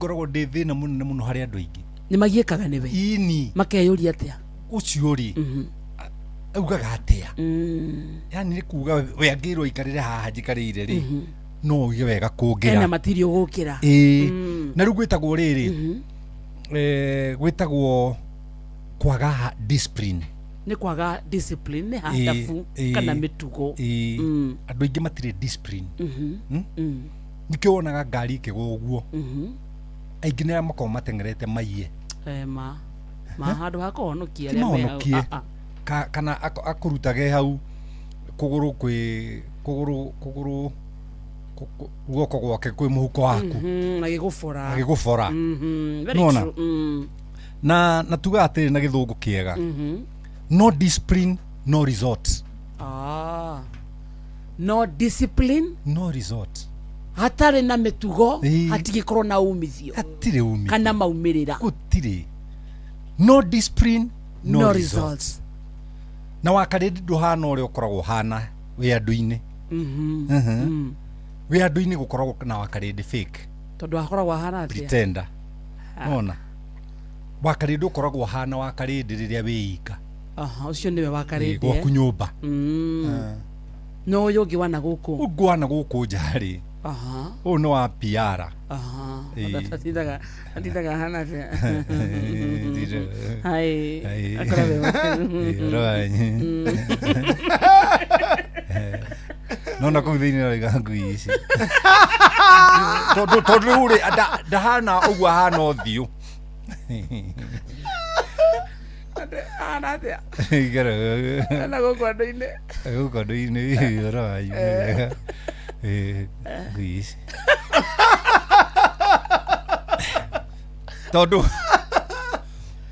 Ngoragwo ndĩ thĩna mũnene mũno harĩ andũ aingĩ. Nĩ magiĩkaga nĩwe. Ini. Makeyũria atĩa? Ũcio rĩ, augaga atĩa? Yani nĩ kuga we angĩrwo aikarĩre haha njikarĩire rĩ, no uge wega Ena kũngĩra. matirio gũkĩra. Ĩĩ. Na rĩu gwĩtagwo rĩrĩ, gwĩtagwo kwaga discipline. Nĩ kwaga discipline, nĩ handabu kana mĩtugo. Ĩĩ. Andũ aingĩ matirĩ discipline. Nĩkĩo wonaga ngari ĩkĩgwa ũguo, aingĩ nĩ arĩa makoragwo mateng'erete maiye. Ma ma handũ ha kũhonokia ti arĩa me hau. Mahonokie. Ah, ah. Kana akũrutage hau kũgũrũ kwĩ kũgũrũ kũgũrũ guoko gwake kwĩ mũhuko waku. Agĩgũbora. Agĩgũbora. Very Nĩwona? true. Na tugaga atĩrĩ na gĩthũngũ kĩega, no discipline, no result. Ah. No discipline, no result. Hatarĩ na mĩtugo, hatigĩkorwo na umithio. Hatirĩ umithio. Kana maumĩrĩra. Gũtirĩ. No discipline, no, no result. Results. Na wakarĩndi ndũhana ũrĩa ũkoragwo ũhana wĩ andũ-inĩ. Wĩ andũ-inĩ gũkoragwo na wakarĩndĩ fake. Tondũ akoragwo ahana atĩa? Pretender. Nona wakarĩndĩ ũkoragwo ũhana wakarĩndĩ rĩrĩa wĩ ika. Aha, ũcio nĩwe wakarĩndĩ. Gwaku nyũmba. No ũyũ ũngĩ wana gũkũ. Ũngwana gũkũ nja rĩ, ũyũ nĩ wa piara. Atindaga ahana atĩa? Hai. Hai. Akoragwo. Nona kũu thĩinĩ arauga ngui ici tondũ rĩu rĩ ndahana ũguo ahana ũthiũ. Ahana atĩa? Ikara. Na gũkũ andũ-inĩ. Gũkũ andũ-inĩ ũhoro wanyu? Ngui ici tondũ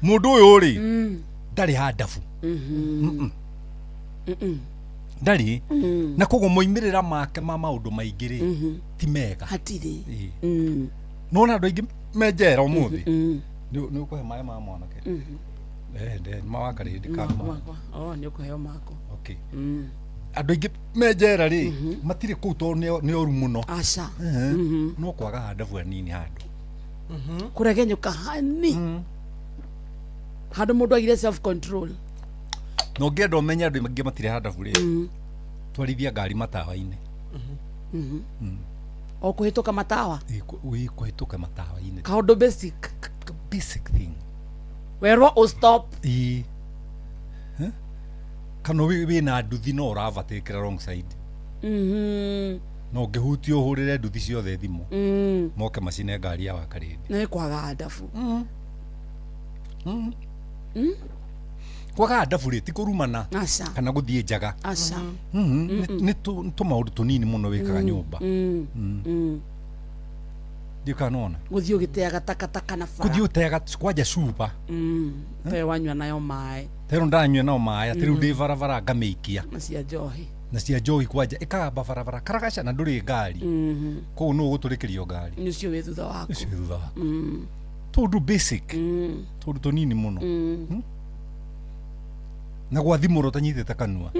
mũndũ ũyũ rĩ ndarĩ handabu, ndarĩ na koguo moimĩrĩra make ma maũndũ maingĩ rĩ ti mega. Hatirĩ. Ĩĩ. Nona andũ aingĩ me njera ũmũthĩ. Nĩ ũkũhe maĩ ma mwanake? Ma wakarĩndĩ ka ma. Makwa. Oh, nĩ ũkũheo mako. Okay. Andũ aingĩ me njera rĩ matirĩ kũu tondũ nĩ oru mũno. Aca. No kwaga handabu hanini handũ. Kũregenyũka hani handũ mũndũ agire self control. Na ũngĩenda ũmenye andũ aingĩ matirĩ handabu rĩ, twarithia ngari matawa-inĩ. O kũhĩtũka matawa. Ĩ, kũhĩtũka matawa-inĩ. Kaũndũ basic. Basic thing. Werwo ũ stop. Ĩ. Eh? Kana wĩna nduthi no ũrabatĩkĩra wrong side, no ũngĩhutio ũhũrĩre nduthi ciothe thimũ moke macine ngari ya wakarĩndĩ. Nĩ kwaga ndabu. Kwaga ndabu rĩ ti kũrumana aca kana gũthiĩ njaga. Aca. Nĩ tũmaũndũ tũnini mũno wĩkaga nyũmba. Ndiũ kana nona. Gũthiĩ ũgĩteaga takataka na bara. Kũthiĩ ũteaga kwanja cuba. Te wanyua nayo maĩ. Terũ ndanyua nao maĩ atĩ rĩu ndĩ barabara ngamĩikia. Na cia njohi. Na cia njohi kwanja ĩkagamba barabara karagaca na ndũrĩ ngari kũu nũ ũgũtũrĩkĩrio ngari. Nĩ ũcio wĩ thutha waku. Ũcio wĩ thutha waku. Tũndũ basic, tũndũ tũnini mũno. Na gwathimũra ũtanyitĩte kanua.